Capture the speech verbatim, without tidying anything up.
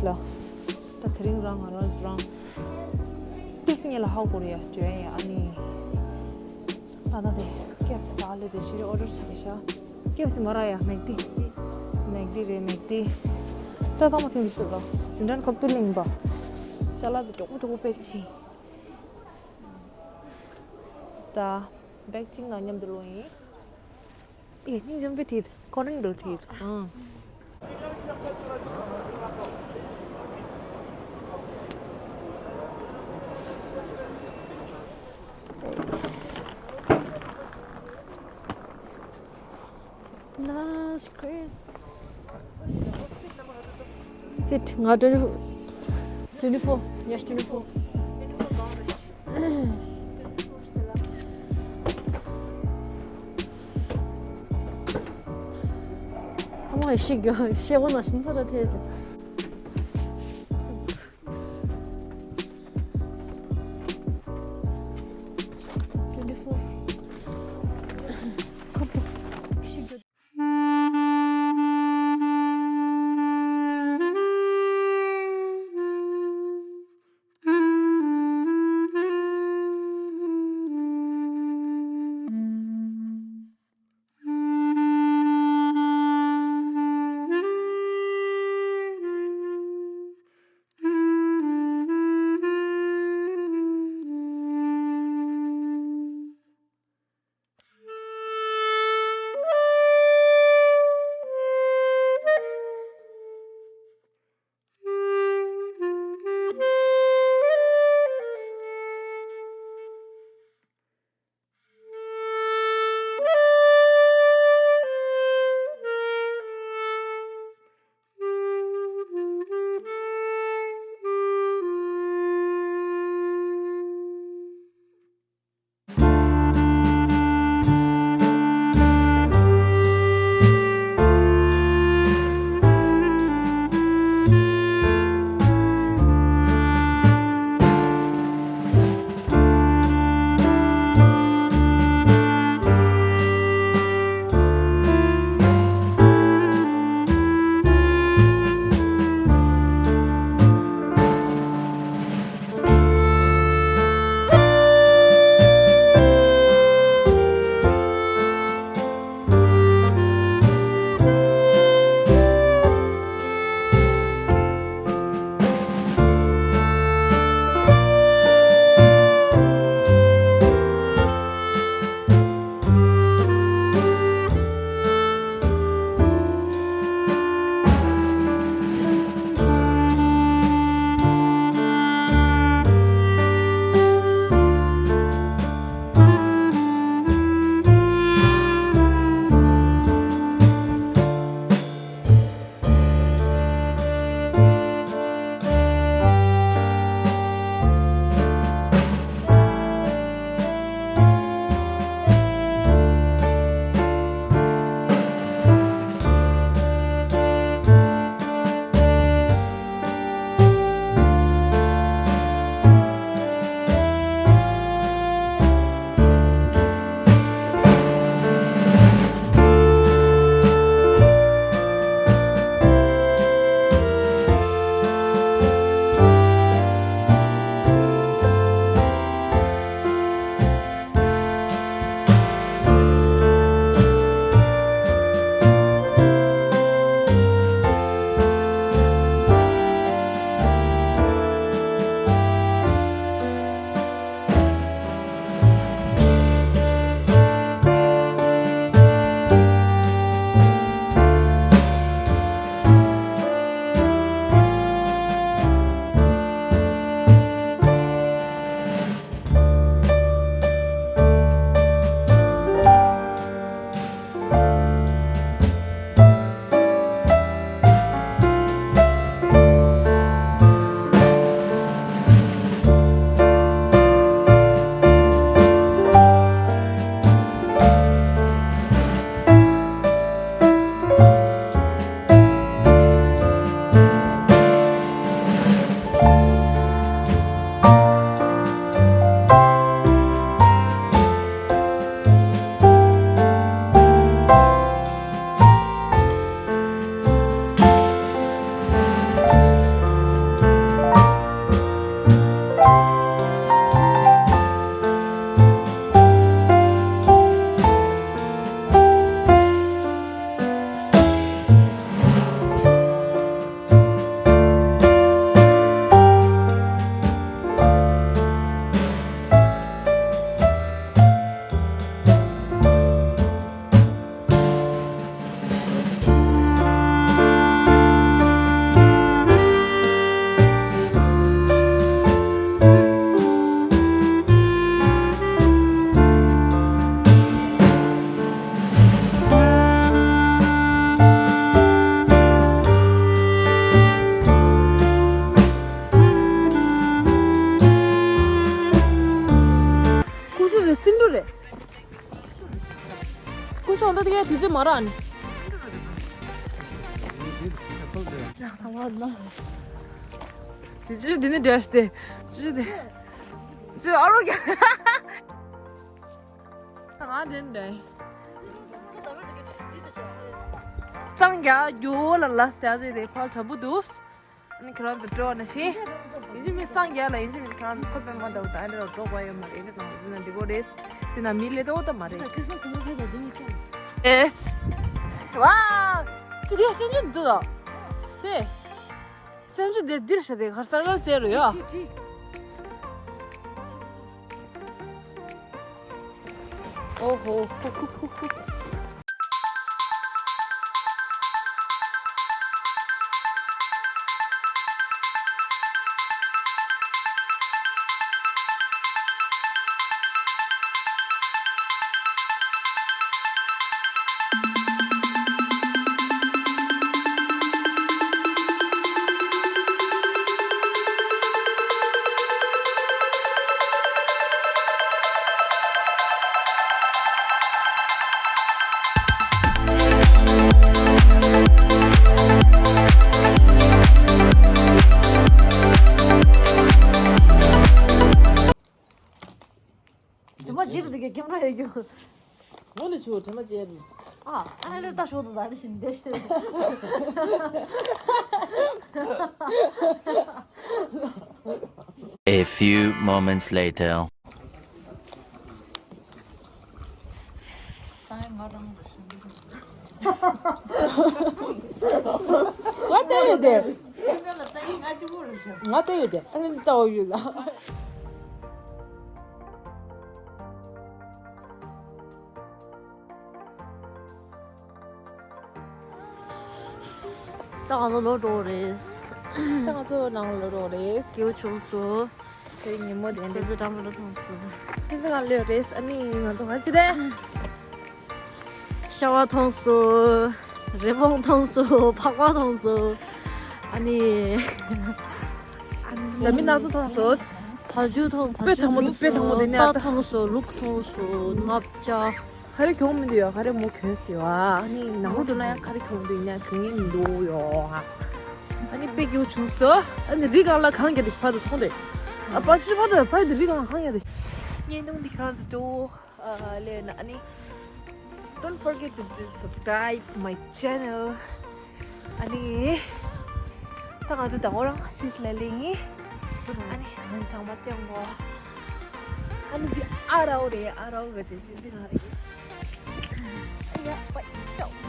ལ། ད་དེ་རིང་རང་ང་རང་རང་ཏིས་ཉེ་ལ་ཧ་གོ་རེ་ཡ་ཇོ་ཡ་ཨ་ནི། ཨ་ན་དེ་ཀེབ་ས་ལེ་དེ་ཤི་རེ་ཨོ་ཌར་ཆགས་ཤག་ཀེབ་སི་མ་ར་ཡ་མེག་ཏི། མེག་ཏི་རེ་མེག་ཏི། ད་ཚང་མ་སིང་གི་ཤུ་ར། ཛིན་ཌན་ཁབ་ཏུ་ལིང་པ། ཅ་ལག་དེ་མགྱོགས་པོ་མགྱོགས་པོ་པེག་ཕྱིན། ད་པེག་ཕྱིན་ན་མཉམ་དུ་ལོ་ཡིན། ཨེ་སྙིང་རྗེ་པོ་དེ་ཁོ་རང་འགྲོ་དེ། ཨང་། Last Chris. Sit. ང་twenty four. Twenty four. Yes, twenty four. ཨ་མ་ཤི་གི་ཤེ་བོ་ན་ཤིན་ཚ་ར་ཐེ་ཅི། Twenty four. ད་དེ་གའི་དུས་ཚོད་མ་རག་ནི། དེ་ཅི་འདི་ནི་འདྲ་ཞིག་སྟེ། ཅི་འདི། ཅི་ཨ་རོ་ག་ང་འདི་འདྲ། སངས་རྒྱས་རྒྱུ་ལ་ལ་སྟེ་ཨ་ཅེ་དེ་ཕར་དྲ་བུ་འདུག་ཨ་ནི་ཁྱེད་རང་ཚོ་སྤྲོ་བ་ན་ཤི། ཡིན་གཅིག་མིན་སངས་རྒྱས་ལ་ཡིན་གཅིག་མིན་ཁྱེད་རང་ཚོ་ཚོ་དཔོན་མ་འདྲ་བོ་དང་ཨ་འདྲ་འགྲོ་དགོས་ཡོད་མ་རེད། ཨེ་ནི་དང་འདི་ན་འདི་གོ་རེད། འདི་ན་མི་ལས་ཏོག་ཏོ་མ་རེད། ཨེས། ཝའོ། དེ་རིང་སེམས་ཅན་འདུག་ལ། དེ། སེམས་ཅན་དེ་འདིར་ཤ་དེ་གར་སར་གར་བཙལ་རུ་ཡོད། ཨོ་ཧོ། དྲི་མ་བརྗེད་དུ་འདུག་གི་ཁྱིམ་ར་ཡོད་རྒྱུ། ངོ་ནས་ཆུ་དྲི་མ་བརྗེད་དུ། ཨ་ཨ་ནི་ལྟ་ཞོག་ཏུ་ཟ་ནི་བཞིན་བསྡད་ཤེས། A few moments later. ང་ལྟ་ཡོད་དེ། ང་ལྟ་ཡོད་དེ། ཨ་ནི་ལྟ་བ་ཡོད་ལ། ད་ང་ཚོ་ལོག་འགྲོ་རེད། ད་ང་ཚོ་ནང་ལོག་འགྲོ་རེད། སྐྱིད་པོ་བྱུང་སོང་། དེ་ཉིན་མོ་དེ་འདི། སེམས་ཚོར་འདྲ་མི་འདྲ་མཐོང་སོང་། ཁྱེད་ཚོ་ང་ལོས་རེད། ཨ་ནི་ང་ཚོ་ག་ཅི་རེད། ཤ་བ་མཐོང་སོང་། རི་བོང་མཐོང་སོང་། ཕག་པ་མཐོང་སོང་། ཨ་ནི། ལ་མི་སྣ་ཚོགས་མཐོང་སོང་། བ་ཕྱུགས་མཐོང་། བ་དཔེ་ཕྱུགས་གྲང་མོ་འདུག་མཐོང་སོང་། དཔེ་གྲང་མོ་འདུག་ནས་ཨ་རྟ་ད། མཐོང་སོང་། ལུག་མཐོང་སོང་། ལྔ་བྱ། ག་རེ་གྱོང་མི་འདུག་ཡ། ག་རེ་མོ་གྱོན་ཟེར་བ། ཨ་ནི་ནང་ལོགས་འགྲོ་ན་ཡང་ག་རེ་གྱོང་འདུག་ཡིན་ན་གྱོང་ངེས་མི་འདུག་ཡོ། ཨ་ནི་དཔེ་སྐྱིད་པོ་བྱུང་སོང་། ཨ་ནི་རི་སྒང་ལ་གངས་རྒྱག་དེ་ཕར་དུ་མཐོང་དེ། ཨ་ཕ་ཆུ་ཕར་དུ་ཕར་དུ་རི་སྒང་ལ་གངས་རྒྱག་དེ། བརྙན་ཐུང་འདི་ཁྱེད་རང་ཚོ་སྤྲོ་བོ་ལས་ན་ཨ་ནི། Don't forget to do subscribe my channel. ཨ་ནི། ད་ང་ཚོ་དང་པོ་རང་སིས་ལ་ལེ་ཡིན། ཨ་ནི་ང་ཚང་མ་སྟེང་གོ། ཨ་ནི་འདི་ཨ་རའོ་རེད། ཨ་རའོ་ག་ཅེ་ཅེ་འདི་ང་རེད། ཨ་ཡ་པ་ཡི་ཅོ།